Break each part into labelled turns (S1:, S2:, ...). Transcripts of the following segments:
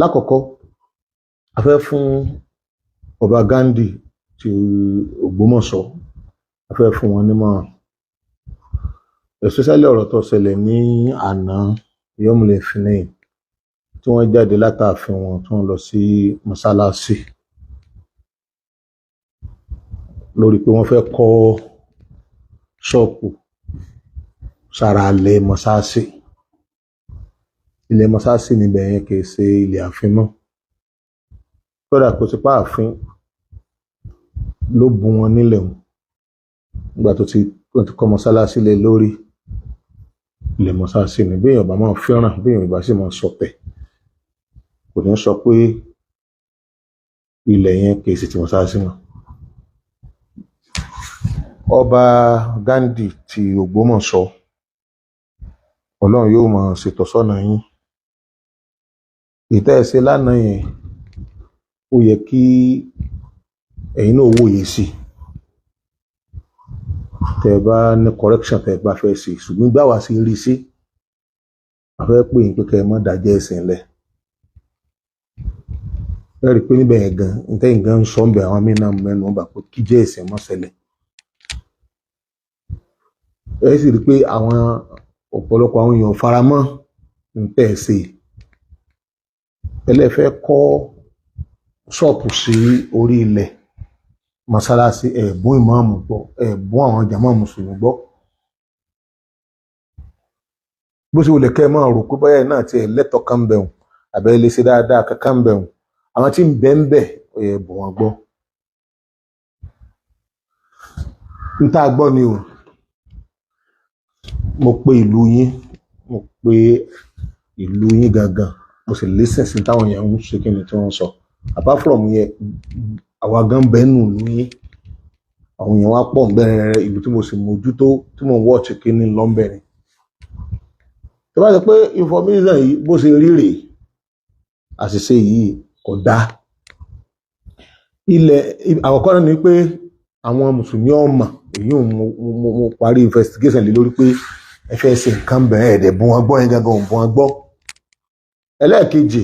S1: Lákọ̀ọ́kọ́, a fẹ́ fún ọba Ghandi ti Ògbómọ̀ṣọ́, a fẹ́ fún wọn nímọ̀ràn, especially ọ̀rọ̀ tó ṣẹlẹ̀ ní àná, yomule finin, tí wọ́n jáde látààfin wọn, tí wọ́n lọ sí mọ́sálásí lórí pé wọ́n fẹ́ kọ́ ṣọ́ọ̀pù sára ilẹ̀ mọ́sálásí. Ilẹ̀ mọ́sálásí níbẹ̀ yẹn, kì í ṣe ilẹ̀ ààfin mọ́. Kódà kó ti pa ààfin ló bu wọn nílẹ̀ wọn nígbà tó ti wọ́n ti kọ́ mọ́sálásí lé lórí. Ilẹ̀ mọ́sálásí ni. Bí èèyàn bá máa fẹ́ràn, bí èèyàn bá sì máa sọ̀tẹ̀, kò ní sọ pé ilẹ̀ yẹn kì í ṣe ti mọ́sálásí mọ́. Ọba Ghandi ti Ògbómọ̀ṣọ́, Ọlọ́run yóò máa ṣètọ́sọ́nà yín. Ìtẹ́ ẹ ṣe lánàá yẹn, ó yẹ kí ẹ̀yin náà wòye sí i, tẹ́ ẹ bá ní correction tẹ́ ẹ bá fẹ́ ṣe. Ṣùgbọ́n gbà wá sí rí sí, a fẹ́ pè yín pé kẹ́ ẹ má dájẹ́ ẹ̀sìn lẹ̀. Ẹ rí i pé níbẹ̀ yẹn gan, ntẹ́yìn gan ń sọ ń bẹ̀, àwọn míín náà mẹ́nu bà pé kíjẹ́ ẹ̀sìn má ṣẹlẹ̀. Ẹ sì rí i pé àwọn ọ̀pọ̀lọpọ̀ àwọn èèyàn faramọ́ ntẹ́ ẹ ṣe. Ẹlẹ́fẹ́ kọ́ ṣọ́ọ̀pù sí orí ilẹ̀ mọ́sálásí, ẹ̀bùn ìmáàmù gbọ́, ẹ̀bùn àwọn jàmá mùsùlùmí gbọ́. Bó ṣe wùlẹ̀ kẹ́ ẹ máa rò pé báyà náà tiẹ̀ lẹ́tọ̀ọ́ kan bẹ̀rùn, àbẹ́ lè ṣe dáadáa kankan bẹ̀rùn, àwọn tí ń bẹ ń bẹ̀, ó yẹ bùn wọn gbọ́. N tá a gbọ́ ni o. Mo pe ìlú yín, mo pe ìlú yín gangan, mo sì listen sí táwọn èèyàn ń ṣe, kí ni tí wọ́n ń sọ. Apart from yẹn, àwa gan bẹ́ẹ̀ nù ìlú yín, àwọn èèyàn wá pọ̀ ń bẹ̀rẹ̀ ìlú tí mo sì mójútó, tí mo ń watch kí ni lọ́nbẹ̀ ni. Tó bá ṣe pé information yìí bó ṣe rí rèé, àṣìṣe yìí kò dáa. Ilẹ̀ àkọ́kọ́ náà ni pé àwọn mùsùlùmí ọ̀mà èyí ò mo parí investigation lé lórí pé ẹ fẹ́ ṣe nǹkan bẹ̀rẹ̀, ẹ̀dẹ̀ bùn wọn gbọ́ yẹn gangan ò bùn wọn gbọ́. Ẹlẹ́ẹ̀kejì,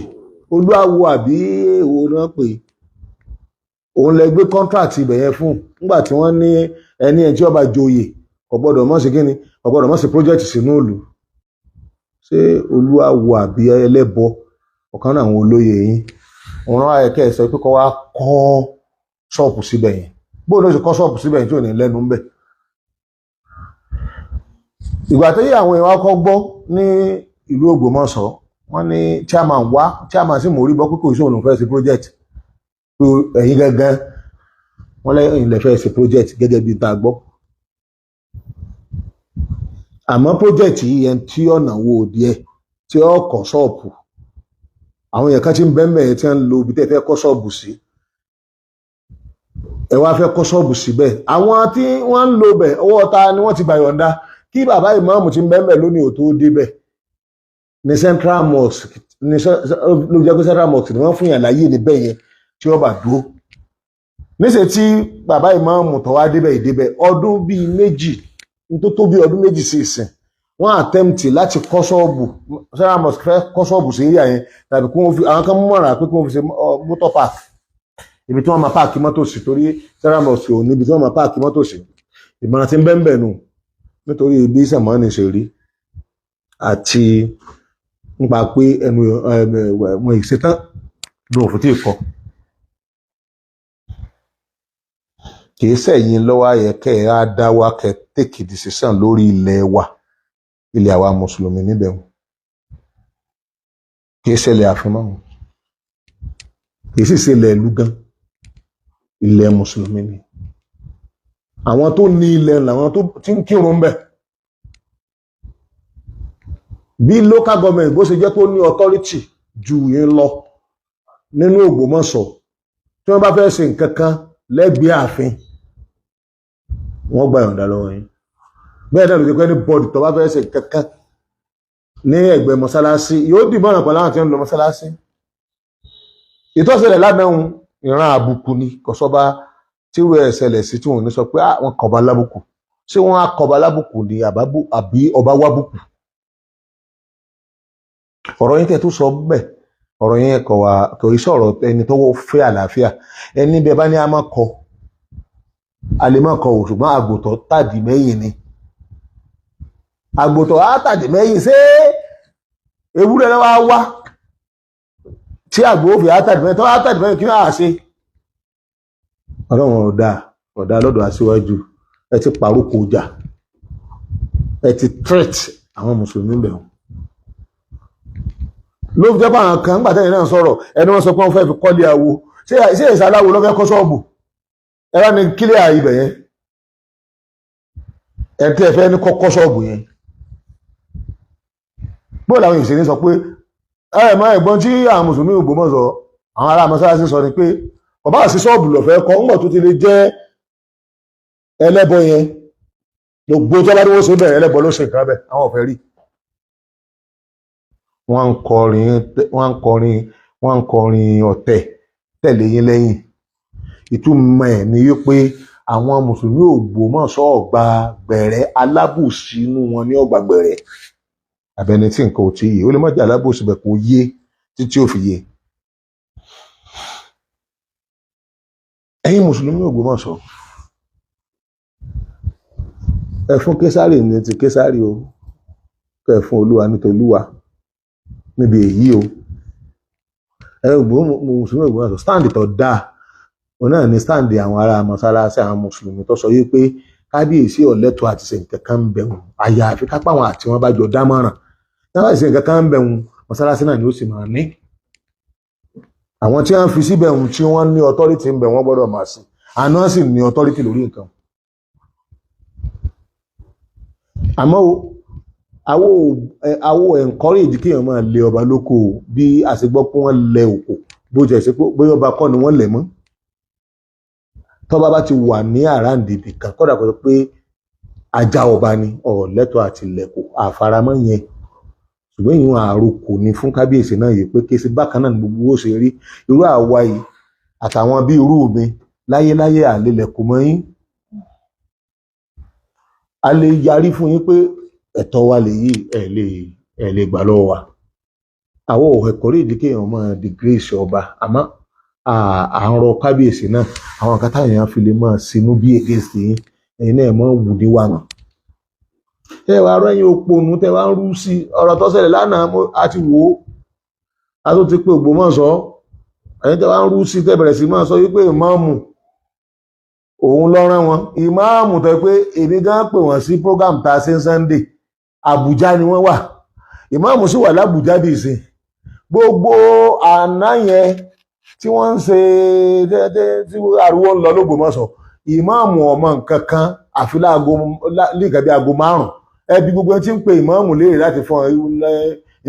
S1: olúwawo àbí èwo ni wọ́n pè é, òun lẹ gbé contract ibẹ̀ yẹn fún nígbà tí wọ́n ní ẹni ẹ̀ tí ọba joyè kò gbọ́dọ̀ mọ̀ sí kíni, kò gbọ́dọ̀ mọ̀ sí project sínú ìlú. Ṣé olúwawo àbí ẹlẹ́bọ, ọ̀kan náà àwọn olóyè yín, òun náà ayẹkẹ́ ẹ sọ pé kó wá kọ́ ṣọ́ọ̀pù síbẹ̀ yẹn? Bóun ló ṣe kọ́ ṣọ́ọ̀pù síbẹ̀ yẹn tí ò ní lẹ́nu ńbẹ̀? Ìgbà tó yẹ àwọn èèyàn wá kọ́ gbọ́ ní ìlú Ògbómọ̀ṣọ́, wọ́n ní chairman wá, chairman sì mórí bọ́ pé kò sí òun lòún fẹ́ ṣe project, pé ẹ̀yin gangan wọ́n lẹ́yìn lè fẹ́ ṣe project gẹ́gẹ́ bí ta gbọ́. Àmọ́ project yìí yẹn, tí ọ̀nà wo díẹ̀ tí ó kọ́ ṣọ́ọ̀pù, àwọn èèyàn kan ti ń bẹ́ẹ̀ mẹ́ẹ̀ tí wọ́n ń lo ibi tẹ́ fẹ́ kọ́ ṣọ́ọ̀bù sí. Ẹ wá fẹ́ kọ́ ṣọ́ọ̀bù síbẹ̀, àwọn tí wọ́n ń lo bẹ̀, ọwọ́ ta ni wọ́n ti gbà yọ̀ǹda kí bàbá ìmáàmù ti ń bẹ́ẹ̀ mẹ́ẹ̀ lónìí ò tó débẹ̀ ní Central Mosque? Ní ló jẹ́ pé Central Mosque ni wọ́n fún yàn láyé níbẹ̀ yẹn tí wọ́n bá dúró níṣẹ́ tí bàbá ìmáàmù tó wá débẹ̀ ìdébẹ̀ ọdún bíi 2 ní tó bí ọdún 2 sí ìsìn, wọ́n attempt láti kọ́ ṣọ́ọ̀bù. Central Mosque fẹ́ kọ́ ṣọ́ọ̀bù sí area yẹn, tàbí kí wọ́n fi àwọn kan mọ̀ràn pé kí wọ́n fi ṣe motor park, ibi tí wọ́n máa park mọ́tò sí, torí Central Mosque ò níbi tí wọ́n máa park mọ́tò sí. Ìmọ̀ràn tí ń bẹ́ẹ̀ bẹ́ẹ̀ nù, nítorí bí sàmánì ṣe rí àti nípa pé ẹnu wọn ìṣetán ló fún tí ì kọ. Kì í sẹ̀yìn lọ́wọ́ ayẹ kẹ́ ẹ á dá wa kẹ́ take decision lórí ilẹ̀ wa, ilẹ̀ àwa mùsùlùmí níbẹ̀ wọn. Kì í ṣẹlẹ̀ àfin mọ́ wọn, kì í sì ṣẹlẹ̀ ìlú gan, ilẹ̀ mùsùlùmí ni. Àwọn tó ní ilẹ̀ làwọn tó ti ń kírun bẹ̀. Bí local government bó ṣe jẹ́ pé ó ní authority ju yín lọ nínú Ògbómọ̀ṣọ́, tí wọ́n bá fẹ́ ṣe nǹkan kan lẹ́gbẹ̀ẹ́ ààfin, wọ́n gba ìyọ̀ǹda lọ́wọ́ yín. Bẹ́ẹ̀ náà ló jẹ́ pé ní bọ́ọ̀dù tó bá fẹ́ ṣe nǹkan kan ní ẹ̀gbẹ́ mọ́sálásí, yóò dìbọn pẹ̀lú àwọn tí ń lọ mọ́sálásí. Ìtọ́sẹ̀lẹ̀ lánàá ìran àbùkù ni. Kò sọ́ba tírú ẹ̀ ṣẹlẹ̀ sí tí wọ́n ní sọ pé wọ́n kọba lábùkù. Ṣé wọ́n á kọba lábùkù ni àbí ọba wábùkù? Ọ̀rọ̀ yín tẹ̀ tó sọ bẹ́ẹ̀. Ọ̀rọ̀ yẹn kò wá, kò í sọ̀rọ̀ ẹni tó fẹ́ àlàáfíà. Ẹni bẹ́ẹ̀ bá ní a máa kọ, a lè má kọ ò, ṣùgbọ́n àgùntàn tàdí mẹ́yìn ni, àgùntàn á tàdí mẹ́yìn. Ṣé ewúrẹ́ lọ́wọ́ á wá tí àgbò òfin á tàdí mẹ́yìn? Tó á tàdí mẹ́yìn, kí wọ́n á ṣe? Ọlọ́run ọ̀dà ọ̀dà lọ́dọ̀ aṣíwájú. Ẹ ti pàrókò ọjà, ẹ ti threat àwọn mùsùlùmí bẹ̀ wọ́n. Ló fi jẹ́ pé àwọn kan nígbà tẹ́yìn náà sọ̀rọ̀, ẹni wọ́n sọ pé wọ́n fẹ́ fi kọ́lé awo. Ṣé èsì aláwo ló fẹ́ kọ́ ṣọ́ọ̀bù? Ẹ bá ní kílẹ̀ ibẹ̀ yẹn, ẹ tí ẹ fẹ́ ní kọ́kọ́ ṣọ́ọ̀bù yẹn. Bóòlù àwọn ìṣèlú sọ pé ẹ mọ ẹ̀gbọ́n tí àwọn mùsùlùmí Ògbómọ̀ṣọ́, àwọn ará mọ́sálásí sọ ni pé bàbá àti ṣọ́ọ̀bù lọ̀fẹ́ kọ́ ńgbà tó ti lè jẹ́ ẹlẹ́bọ yẹn. Gbogbo tó bá ní wọ́n ṣe bẹ̀rẹ̀, ẹlẹ́bọ ló ṣe nǹkan bẹ̀, àwọn ò fẹ́ rí. Wọ́n ń kọrin, wọ́n ń kọrin, wọ́n ń kọrin ọ̀tẹ̀ tẹ̀lé yín lẹ́yìn. Ìtumọ̀ ẹ̀ ni wípé àwọn mùsùlùmí Ògbómọ̀ṣọ́ ọ̀gbà gbẹ̀rẹ́, alábòsí inú wọn ní ọ̀gbà gbẹ̀rẹ́. Àbẹni tí nǹkan ò tí yé, ó lè má jẹ́ alábòsí bẹ̀, kò yé títí ò fi yé. Ẹ̀yin mùsùlùmí Ògbómọ̀ṣọ́, ẹ fún Késárì ní ti Késárì o, kẹ fún Olúwa ní tolúwa níbi èyí o. Ẹ mùsùlùmí Ògbómọ̀ṣọ́, stand tó dáa òun náà ní stand àwọn ará mọ́sálásí, àwọn mùsùlùmí tó sọ yìí pé kábíyèsí ọ̀lẹ́tọ̀ àti ṣe nǹkan kan ń bẹ̀ wọ́n, àyàfi kápá àwọn àti wọn bá jọ dámọ̀ràn. Tí wọ́n bá ṣe nǹkan kan ń bẹ̀ wọ́n, mọ́sálásí náà ni ó sì máa ní. Àwọn tí wọ́n fi síbẹ̀ wọ́n, tí wọ́n ní authority ń bẹ̀ wọ́n, gbọ́dọ̀ máa sí, àná sì ní authority lórí nǹkan. Àmọ́ o, àwọ̀ encourage kéèyàn máa lé ọba lóko o, bí a ṣe gbọ́ pé wọ́n lẹ òkò, bó jẹ́ ṣe pé bóyá ọba kọ́ ni wọ́n lẹ̀ mọ́. Tọ́ba bá ti wà ní àràǹdì ibì kan, kódà kó sọ pé ajá ọba ni, ọ̀lẹ́tọ̀ àti lẹ̀kọ̀ àfaramọ́ yẹn. Ṣùgbọ́n ìyún àròkò ni fún kábíyèsí náà yìí pé kéṣe bákan náà ni gbogbo ó ṣe rí. Irú àwa yìí àtàwọn bí irú mi láyéláyé àlelẹ̀kùn mọ́ yín. A lè yarí fún yín pé ẹ̀tọ́ wa lèyí, ẹ̀ lè gbà lọ́wọ́ wa. Àwọn ò encourage kéèyàn máa disgrace ọba, àmọ́ à ń rọ kábíyèsí náà, àwọn nǹkan táwọn èèyàn fi lè máa sinú bí against yín, ẹ̀yin náà máa wù ní wàrà. Tẹ́ ẹ wá rẹ́yìn òpònú tẹ́ wá ń rú sí ọ̀rọ̀ tó ṣẹlẹ̀ lánàá, a ti wò ó, a tó ti pé Ògbómọ̀ṣọ́. Ẹ̀yin tẹ́ wá ń rú sí, tẹ́ bẹ̀rẹ̀ sí máa sọ wípé ìmáàmù òun ló rán wọn. Ìmáàmù tó pé èmi gan pè wọ́n sí program tá a ṣe ń Sunday, Àbújá ni wọ́n wà. Ìmáàmù sì wà lábújá bí ìsìn. Gbogbo àná yẹn tí wọ́n ń ṣe tí ariwo ń lọ lÓgbómọ̀ṣọ́, ìmáàmù ọmọ nǹkan kan àfi láago ní nǹkan bí aago 5. Ẹbí gbogbo ẹni tí ń pe ìmáàmù léèrè láti fún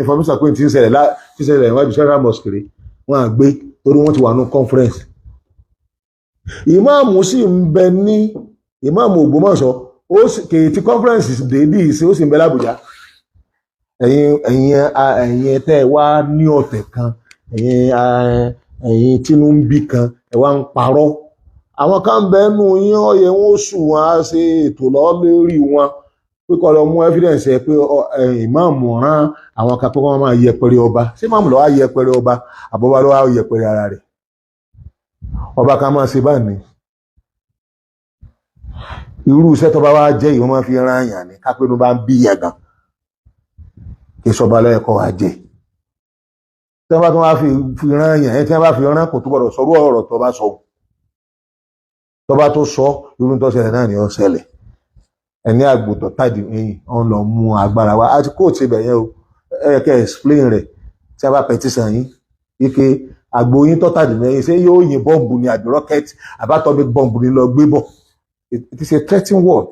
S1: information pé tí ń ṣẹlẹ̀ níwájú Central Mosque rè, wọ́n á gbé torí wọ́n ti wà ní conference. Ìmáàmù sì ń bẹ ní ìmáàmù Ògbómọ̀ṣọ́, ó sì kèé tí conference dé bí ìsìn, ó sì ń bẹ l'Ábùjá. Ẹ̀yin tẹ́ ẹ wá ní ọ̀tẹ̀ kan, ẹ̀yin tínú ń bí kan, ẹ wá ń parọ́. Àwọn kan ń bẹ nú yín, ọ̀yẹ̀ wọn ó sùn, wọn á ṣe ètò lọ lórí wọn pé kó lọ mú evidence ẹ pé ìmáàmù rán àwọn kan pé wọ́n máa yẹpẹrẹ ọba. Ṣé ìmáàmù ló wá yẹpẹrẹ ọba, àbọ̀bá ló wá yẹpẹrẹ ara rẹ̀? Ọba kan máa ṣe báyìí, irú iṣẹ́ tó bá wá jẹ́ ìwọ́n máa fi rán àyàn ní kápẹ́nu bá ń bí yẹn gan, kí sọba lẹ́ẹ̀kọ́ wá jẹ́. Tí wọ́n bá tún wá fi rán àyàn ẹ̀, tí wọ́n bá fi rán, kò tó gbọ́dọ̀ sọrú ọ̀rọ̀ tó bá sọ. Tó bá tó sọ irú tó ṣẹlẹ̀ náà ni ó ṣẹlẹ̀. Ẹni àgbòtọ̀ tàdí ẹ̀yìn ọ̀n lọ mú agbára wa àti kóòtù ibẹ̀ yẹn o. Ẹ kẹ́ explain rẹ̀ tí a bá petition yín wípé àgbo yín tó tàdí mẹ́yìn, ṣé yóò yin bọ́ǹbù ni àbí rocket àbí atomic bomb ni lọ gbé bọ̀? It is a threatening word.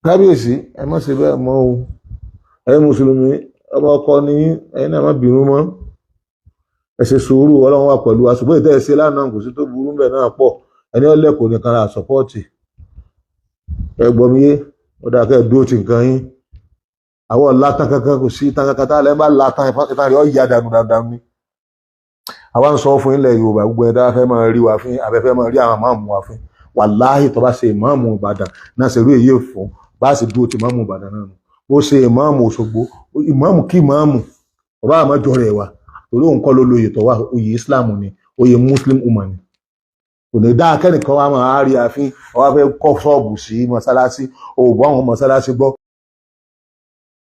S1: Kábíyèsí, ẹ má ṣe bẹ́ẹ̀ mọ́ o. Ẹ̀yin mùsùlùmí, ọmọ ọkọ ni yín, ẹ̀yin náà má bínú mọ́, ẹ ṣe sùúrù, Ọlọ́run wà pẹ̀lú wa. Ṣùgbọ́n ìtẹ́ ẹ ṣe lánàá kò sí tó burú bẹ́ẹ̀ náà pọ̀. Ẹni ọlẹ́kọ̀ọ́ nìkan ra sọ́pọ́ọ̀tì. Ẹ gbọ́ mi yé, ó dáa kẹ́ ẹ dúró ti nǹkan yín. Àwọn látàn kankan kò sí ìtàn kankan tá a lẹ́ bá látàn ìtàn rẹ̀ ọ̀ yá dànù dànù ni. Àwa ń sọ fún ilẹ̀ Yorùbá, gbogbo ẹ̀ dáa fẹ́ máa rí wa fín, àbẹ́fẹ́ máa rí àwọn máàmù wa fín. Wàláhì, tó bá ṣe ìmáàmù Ìbàdàn náà ṣerú èyí fún bá a sì dúró ti ìmáàmù Ìbàdàn náà nù. Bó ṣe ìmáàmù Òṣogbo, ìmáàmù kí ìmáàmù Ọba àmọ́ jọrọ ẹ̀ wa, torí òun kọ́ ló lóye tó wà. Oyè Islam ni, oyè Muslim woman ni. Kò ní dáa kẹ́nìkan wa máa rí ààfin, ọwọ́ fẹ́ kọ́ ṣọ́ọ̀bù sí mọ́sálásí, òògùn àwọn mọ́sálásí gbọ́.